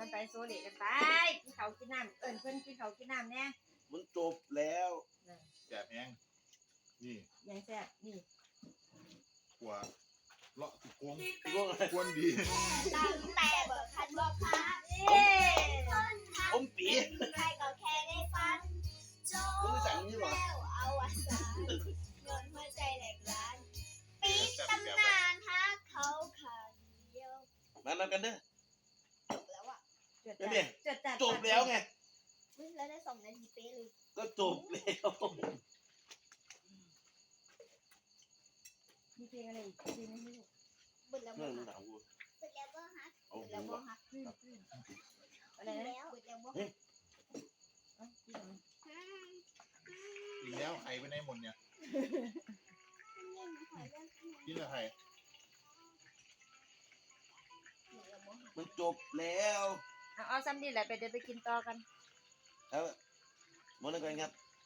ກັນໄປ ໂຊເລກັນໄປ ກິນເຂົ້າກິນນ້ຳ ເອີ້ນເພິ່ນກິນເຂົ້າກິນນ້ຳແດ່. ມັນຈົບແລ້ວ. ແຊບແຮງ. ນີ້ ຫຍັງແຊບ? ນີ້ ຂົ້ວ ເລາະຊິໂກງ ກວນດີ ຕັ້ງແຕ່ບໍ່ທັນບໍ່ພາ ເອີ ຄົນຮັກ ອົມປີ ໃຜກໍແຄ່ໃນຝັນ ຈົບແລ້ວອະວະສານ ຍ້ອນຫົວໃຈແຫຼກລານ ປິດຕຳນານຮັກເຂົາຂ້າງດຽວ. ມານຳກັນເດີ. ຈົບແລ້ວອະ ຈວດຈັດ ເຫັນເດ ຈວດຈັດ ຈົບແລ້ວໄງ. ເຮີ້ຍ ລາວໄດ້ສອງນາທີເປະເລີຍ. ກໍຈົບແລ້ວ. ມີເພງອະໄລອີກ? ເພງນີ້ ເບິດແລ້ວບໍ່ຮັກ ເບິດແລ້ວບໍ່ຮັກ ເອົາ ເບິດແລ້ວບໍ່ຮັກ ອືມ ອືມ ອະໄລນະ? ເບິດແລ້ວບໍ່ຮັກ ເອີ ກິນແລ້ວ ກິນແລ້ວ ໄຫໄປໄດ້ໝົດເນຍ ກິນແລ້ວໄຫ. ມັນຈົບແລ້ວ. ເອົາ ເອົາຊ່ຳນີ້ແຫຼະ ໄປ ດຽວໄປກິນຕໍ່ກັນ. ເອົາ ໝົດແລ້ວກໍງັດ